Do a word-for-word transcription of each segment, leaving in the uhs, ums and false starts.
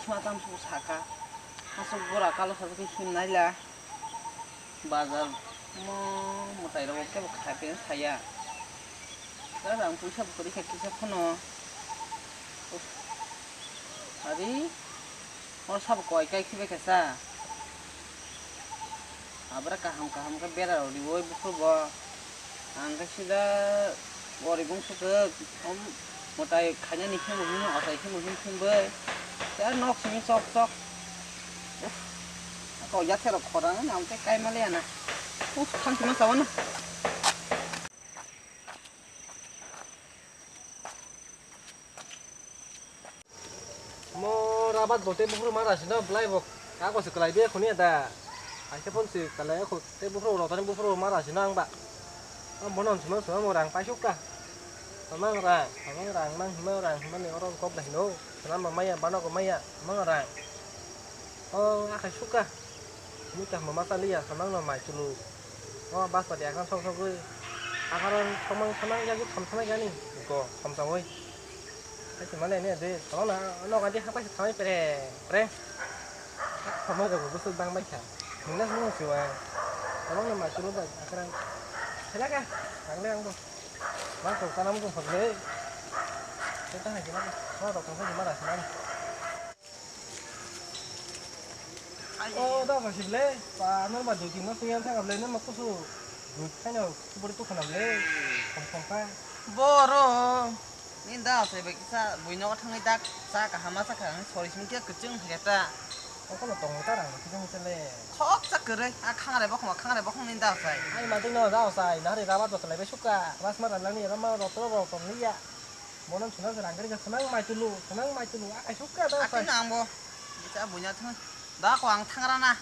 Matam su saka. Asuk bura kalo sa khe himnai la. Bazar mo mwtai rok kebo khai pe saya. Rang puisa bukuri khe kisa phano. Uff. Ari. Mo sabo koi kai khibai khe sa. Abra kaham kaham khe bera rok riwi buphuru bo. Ang khe sida goribong sukhe, om, mwtai khainani himwi himwi, otai himwi himwi himwi. Tei nok simi chok chok. Uff, ako yathai rok khorang, ang tei kai maliya na. Uff, thang sima sawan na. Mo rabat bo tei buphuru mara sino belai bo kago se kwlai de khoni da. Aise phone se kwlai kho tei buphuru rotani buphuru mara sino ang ba. Ang bono sima sima mo rang paisuk ka. Samang rang, samang rang, mang hima rang hima ni oro kok da hino. Sanam ba maya bano ko maya, samang rang. O akai suka. Mui kaham ma chaliya, samang no mai chulu. O bas pati akhang sok sogwi. Akharo samang samang yagi tham samang gani. Ko tham samoi. Hai se mane ne de, tolong na, no gadi hapai se thamai pre, pre. Thamai rok busu bang bai kha. Nungna sung siwa. Tolong na ma chulu bai akhara. Sela ka, ang le ang bo. Ma ko kana mo ko le. Kita hai kena. Ma rok tong sai mara sila. O da ba sile, pa no ma dui tin mas ni ang thang le, no ma kusu. Dui khaino kubri tu khana le. Kom kom ka. Boro. Ni da sai bai kisa bui nogo thangwi dak cha kaham ma cha kha ang sori simi khe kwchwng hai ta. Okono tong ta rang kisa misa le. Khok cha kwrwi a khangre bokhma khangre bokhma ni da sai. Ai ma ding no da sai na ri rabat bo lai be suka. Ras ma rang ni ram ma rotro ro tong ni ya. Bono suna rang gari ka sanang mai tulu, sanang mai tulu a kai suka da sai. Akin ang bo. Kisa bui na thang. Da ko ang thang rana.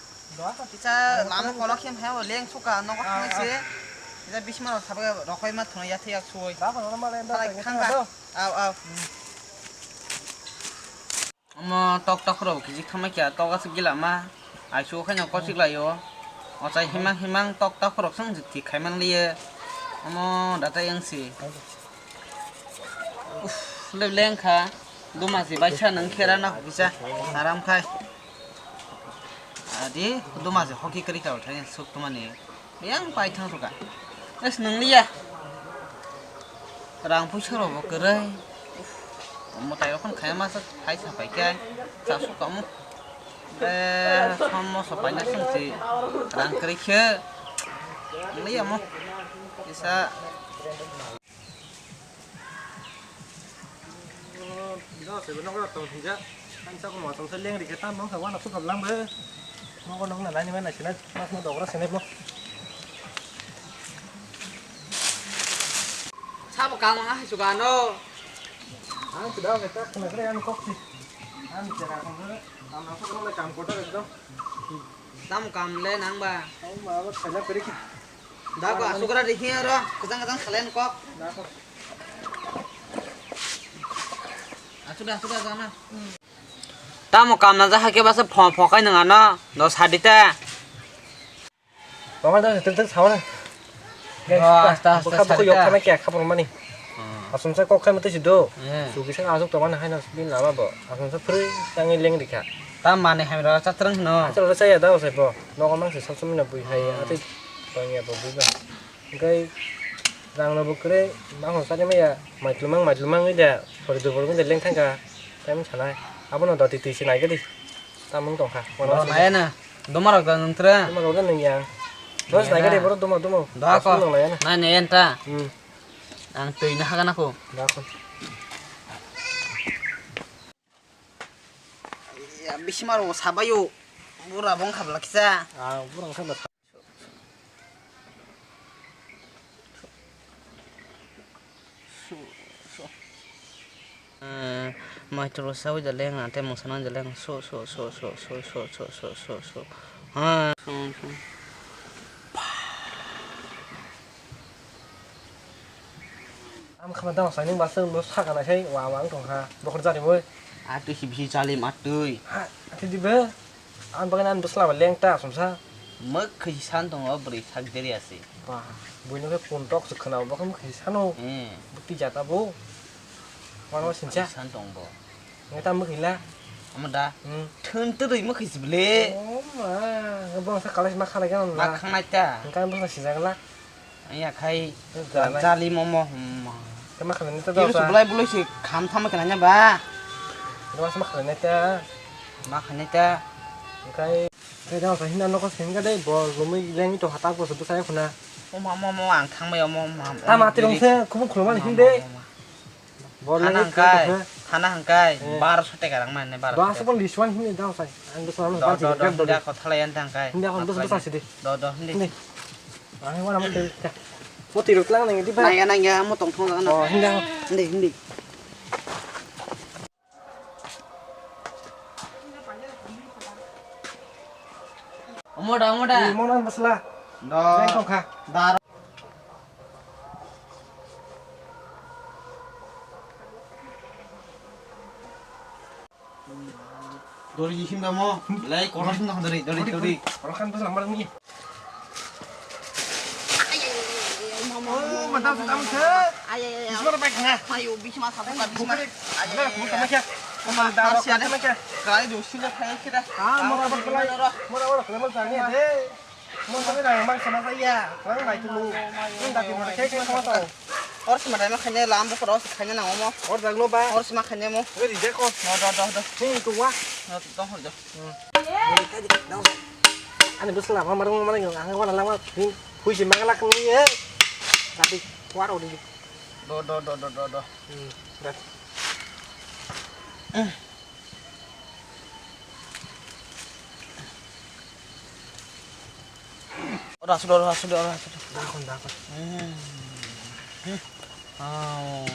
Kisa lama kolok hem hai leng suka nogo thang se. Kisa bisma rok sabe rokoi ma thuna ya thaya sui. Da ko ma le da. Thang ba. Au au. Omo tok tok rok kisi thama kya tok asuk gila ma. Ai su khaino kosik lai o. Ochai himang himang tok tok rok song jiti khai man liye. Omo da tai ang si. Uff, le leng kha. Duma si bai sa nang khera na bisa. Aram khai. Adi, duma se hoki kari ka uthai suk tumani. Yang pai thang suka. Es nung liya. Rang puisa rok bo kwrwi. Mwtai rok phano khai ma sa khai sa pai khe. Cha su kamu. Eh, som mo so pai na sung si. Rang kwrwi khe. Nung liya mo. Isa. Oh, do, sebe nokra tong hinja. Ang sa ko mo tong se leng ri khe tam nong sa wana su kam lang be. Mo ko nong na lai ni ma na sina, mas mo dogra sene mo. Sabo kam ang ha su ka no. Ang sudah ke tak kena kena ang kok si. Ang cara kong kena, ang nang sa ko kam kota ekdom. Tam kam le nang ba. Ang ma ba khaja peri khe. Da ko asukra ri hi aro, kejang kejang salen kok. Da ko. Asukra, asukra jana. Tamo kam na ja hake basa pho pho kai nang ano, do sadi ta. Tong da tek tek sawa na. Oh, asta, asta, bukha bukha sadi yok ta. Kana kya khapur mani. Hmm. Asumsa kok khai mate sido. Hmm. Sugi sa asuk to mana hai na bin lama bo. Asumsa free tangi leng rikha. Ta mane hai ra chatrang no. Achal ra saya da osai bo. Nogo mang se sab sumina bui hai. Hmm. Ate tong ya bo bui ba. Hingke rang no bo kre mang ho sari maya. Mai tlumang mai tlumang ida. Pori do pori ida leng thangka. Time sanai. Abono doti twi se nai gadi. Tamung tongkha. Bo naya na. Doma rok da nung tra. Doma rok da nung ya. Dos nai gadi boro doma doma. Da ko. Asung nung naya na. Nai ne enta. Hmm. Ang twi na haga na ko. Da ko. Ya, bisimar o sabayo. Bura bong khabla kisa. Ah, bura bong khabla. Mai tolo sawi da leng ante mung sana da leng so so so. Ha. Am khama dang sai ning ba sung bo saka na sai wa wa ang tong ha. Bokhor jari moi. Atwi si bisi chali matwi. Ha, atwi di be. Ang bagwi ang bwsla ba leng ta sumsa. Mwkhwi san tongo bwrwi sak deri asi. Ba, buino khe phone tok se khna bo khe mwkhwi sano. Hmm. Bwtwi jata bo. Wano sincha. San tong bo. Ngai ta mwkhwi la. Omo da. Hmm. Thun twrwi mo khis bile. Oh ma, bo sa kalai ma khalai kan Ma na. Khangnai ta. Kan bo sa sijak la. Aya khai. Jali momo. Hmm. Tama khalai neta Iru dosa. Sublai buloi si kham thama kena nya ba. Dosa ma khalai neta. Ma khanai ta. Kai. Kai dosa hinna nokos hinga dei bo gumui leng to hatak bo sudu sai khuna. Omo, omo, omo, ang thangbai omo, omo, omo. Tama tirong se khubuk khulumani hinde. Omo, omo, omo. Bol Thana nangwi hwnkhe, tongkha. Thana hwnkhe Eh. Barosho teka rang mane, barosho Barosho teka. Pon liswan hini dang sai. Ang dosra Do, do, do, do, hwnkhe do, hindi do. Ako thalai yan thangkhe. Hindi ako dos dos asidi. Do, do, hindi. Hindi. Ang wana mo tel. Mo tirok lang nang di ba. Nangya, nangya, mo tong thong lang na. Oh, hindi ako. Hindi, hindi. Omo da, omo da. Ni mo nang basla. Do. Nang tongkha. Dar. Dori him da mo. Lai kono him da dori, dori, dori. Oro kan bas lamar ni. Oh, madam, madam, sir. Ay, ay, ay, ay. Bismar baik na. Ayo, bismar sabuk ka bismar. Bukari. Ay, ay, ay, ay. Bukari. Bukari. Bukari. Kai do sila khai kira. Ah, mora bukari. Mora bukari. Mora bukari. Mo sabai rang bang sama saya. Rang bai tu lu. Nang dati mo khe khe sama tau. Or sima dai ma khaine lam bo koro khaine nang omo. Or dagno ba. Or sima khaine mo. Oi rijek ko. Do do do do. Ni tu wa. Do do do. Ani bwsla ma marung ma marung ang wana lama. Phui si magalak ni e. Tapi kuar odi. Do do do do do do. Hmm. Ora sudah, ora sudah, ora sudah. Dakon, dakon. Hmm. Hmm. Oh.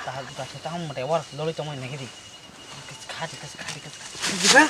Tahan, tahan, tahan, mate war, lori tongmani nagidi. Kasi, kasi, kasi, kasi, kasi. Diba?